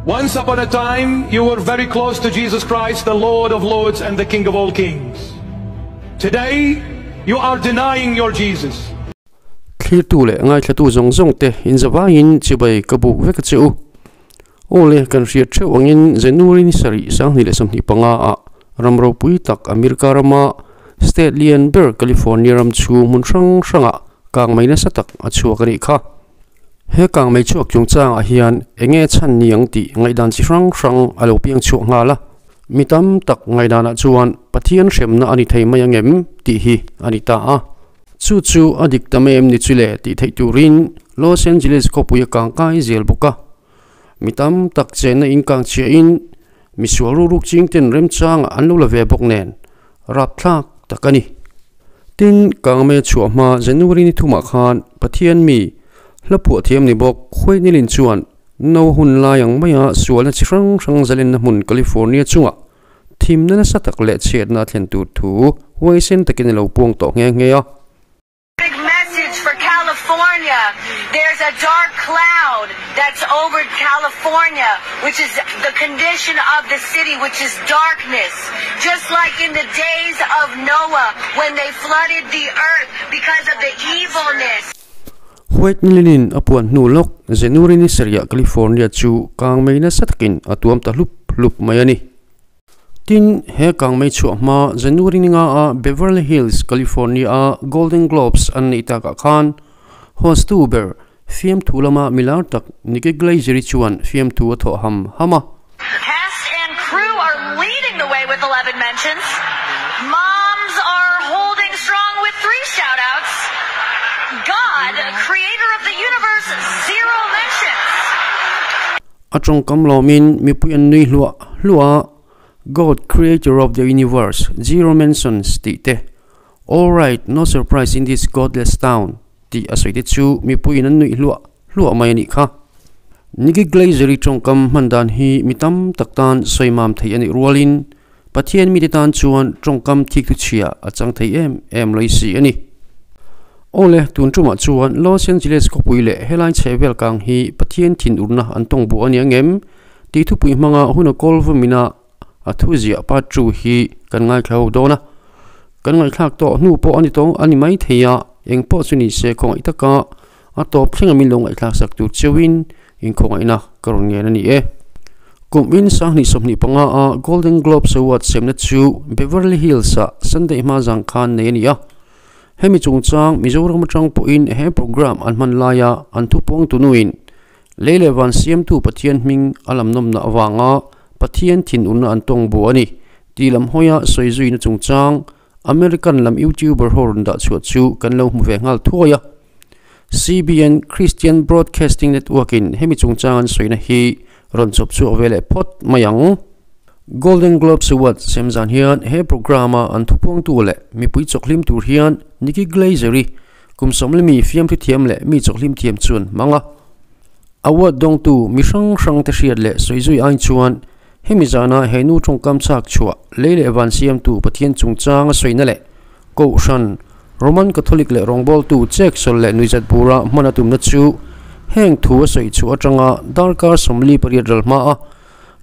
Once upon a time you were very close to Jesus Christ, the Lord of Lords and the King of all Kings. Today you are denying your Jesus. Thlirtu leh ngaithlatu zawng zawng te inzavaiin chibai ka buk vek a che u. Aw le, kan hriat theuh angin January ni sarih 2025 ah ram ropui tak America rama state lian ber California ram chhung hmun hrang hrangah kang mai nasa tak a chhuak a nih kha. He kang mai chhuak chungchangah hian eng nge chhan ni ang tih ngaihdan chi hrang hrang a lo piang chhuak nghal a. Mi tam tak ngaihdanah chuan Pathian hremna a ni thei mai ang em tih hi a ni ta a. Chu chu a dik ta mai em ni chu le tih theih turin Los Angeles khawpui a kang kai zel bawk a. Mi tam tak chenna in kang chhiahin misual ruruk ching ten remchangah an lo la ve bawk nen rapthlak tak a ni. Tin, Kangmei chhuah hma January ni thumah khan Pathian mi hla phuah thiam ni bawk Huainilin chuan no hun lai ang maia sualna chi hrang hrang zalenna hmun California chungah thimna nasa tak leh chhiatna a thlen tur thu huaisen takin a lo puang tawh nghe nghe a. Big message for California, there's a dark cloud that's over California which is the condition of the city which is darkness just like in the days of Noah when they flooded the earth because of the evilness. White Nilinin a puan hnu lawk January ni sarih California chu kang mai nasa takin a tuam ta hlup hlup mai a ni. Tin, he kangmei chhuah hma January ni nga a Beverly Hills, California a Golden Globes an neih takah khan host-tu ber fiamthu lama milar tak Nikki Glaser-i chuan fiamthu a thawh ham ham a. Cast and crew are leading the way with 11 mentions. Moms are holding strong with 3 shout-outs. God, creator of the universe, zero mentions. A tawngkam lawmin mipui an nui hluah hluah a, God, creator of the universe, zero mentions tih te, All right, no surprise in this godless town tih a sawi te chu mipuiin an nuih hluah hluah mai a nih kha. Nikki Glaser-i tawngkam hman dan hi mi tam tak tan sawi mam thei a nih rualin Pathian mite tan chuan tawngkam thik thu chhia a chang thei em em lawih si a ni. Awle, tun tumah chuan Los Angeles khawpui leh helai chhe vel kang hi Pathian thinurna an tawng buh a ni ang em? Tih thupui hmanga hun a kawl vawmina a thu ziah part two hi kan ngaithla ho dawn a. Kan ngaihthlak tawh hnu pawh a ni tawng a ni mai thei a, eng pawh chu ni se khawngaih taka a tawp thleng a min lo ngaihthlak sak tur cheuhin Inkhawngaihna ka rawn ngen a ni e. Kum in 2025 a Golden Globes Award semna chu Beverly Hills ah Sunday hma zang khan nei a ni a. Hemi chungchang Mizoram atang pawhin he program an hman laia an thupuang tunuin lei leh van siamtu Pathian hming a lam nawmna avanga Pathian thinurna an tawng bu a ni tih lam hawia sawi zuina chungchang American lam YouTuber ho rawn dah chhuah chu kan lo hmu ve nghal thuai a. CBN, Christian Broadcasting Network, in hemi chungchang an sawina hi rawn chawp chhuak ve leh phawt mai ang. Golden Globes Awards sem zan hian he programme-a an thupuangtu leh mipui chawkhlim tur hian Nikki Glaser-i kum sawmlimi fiamthu thiam leh mi chawkhlim thiam chuan hmang a. Award dawngtu mi hrang hrang te hriat leh sawi zui ai chuan Hemi zana he nu tawngkam chak chhuah lei leh van siamtu Pathian chungchang a sawina leh Kohhran, Roman Catholic leh rawngbawltu cheksawlh leh nuihzat bura hman a tumna chu heng thu a sawi chhuah atanga darkar 48 ral hma a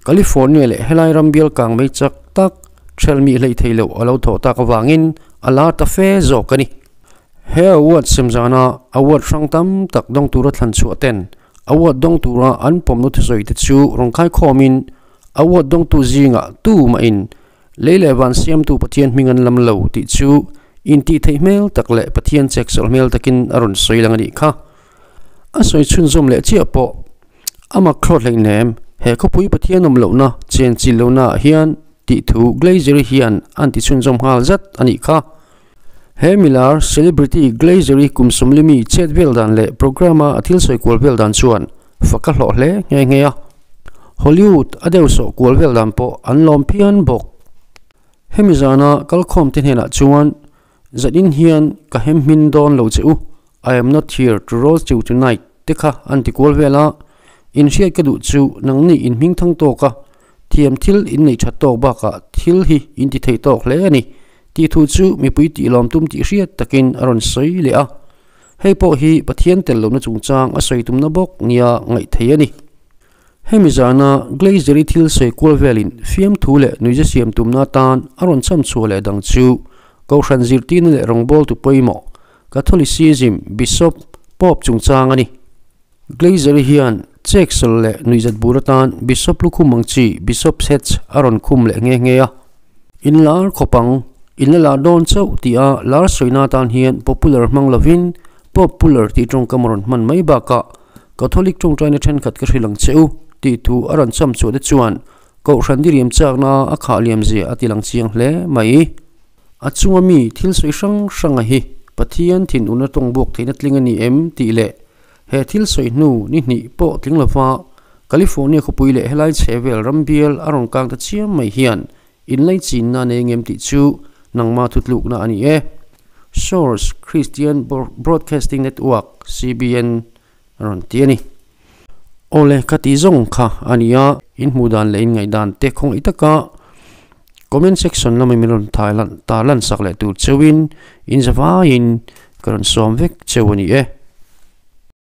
California leh helai ram bial kang mai chak tak thelmi hleih thei loh a lo thawh tak avangin a lar ta fe zawk a ni. He award sem zana award hrang tam tak dawng tura thlan chhuah ten Award dawng tura an pawmna thusawi te chu rawn khaikhawmin award dawngtu zingah tu mahin lei leh van siamtu Pathian hming an lam lo tih chu intih theih hmel tak leh Pathian cheksawlh hmel takin a rawn sawi lang a nih kha. A sawi chhunzawm leh chiah pawh a mak thlawt hleihnem he khawpui Pathian awm lohna chen chil lohnaah hian tih thu Glazer-i hian an ti chhunzawm nghal zat a nih kha. He milar celebrity Glazer-i kum sawmlimi chet vel dan leh programme-a a thil sawi kual vel dan chuan fak a hlawh hle nghe nghe a. Hollywood a deuh sawh kual vel dan pawh an lawm phian bawk. Hemi zana kalkhawm te hnenah chuan, Zanin hian ka hem hmin dawn lo che u, I am not here to roast you tonight te kha an ti kual vel a, inhriat ka duh chu nangni in hming thang tawk a, thiam thil in neih that tawk bakah thil hi in ti thei tawk hle a ni tih thu chu mipui tih lawm tum tih hriat takin a rawn sawi leh a. Hei pawh hi Pathian tel lohna chungchang a sawi tumna bawk nia ngaih thei a ni. Hemi zana Glazer-i thil sawi kual velin fiamthu leh nuiza siam tumna atan a rawn cham chhuah leh dang chu Kohhran zirtirna leh rawngbawltu pawimawh Catholicism Bishop Pope chungchang a ni. Glazer-i hian chek sawlh leh nuihzat bur atan Bishop lukhum ang chi Bishop's hats a rawn khum leh nghe nghe a. In lar khawp ang, in la lar dawn chauh tia lar sawina atan hian popular hmang lovin Pope-pular tih tawngkam a rawn hman mai bakah Catholic tawngtaina thenkhat ka hrilh ang che u tih thu a rawn cham chhuah te chuan Kohhran diriam chakna a khah liam zia a ti lang chiang hle mai. A chunga mi thil sawi hrang hranga hi Pathian thinurna tawng buak theihna tling a ni em tih leh he thil sawi hnu ni hnih pawh tling lova California khawpui leh helai chhehvel ram bial a rawn kang ta chiam mai hian Inlaichinna nei ngem tih chu nangma thutlukna a ni e. Source, Christian Broadcasting Network, CBN, a rawn ti a ni. Awle, ka tih zawng kha a ni a, in hmuh dan leh in ngaihdan te khawngaih taka comment section lama min rawn thai lan tar lan sak leh tur cheuhin in zavaiin ka rawn sawm vek cheu a ni e.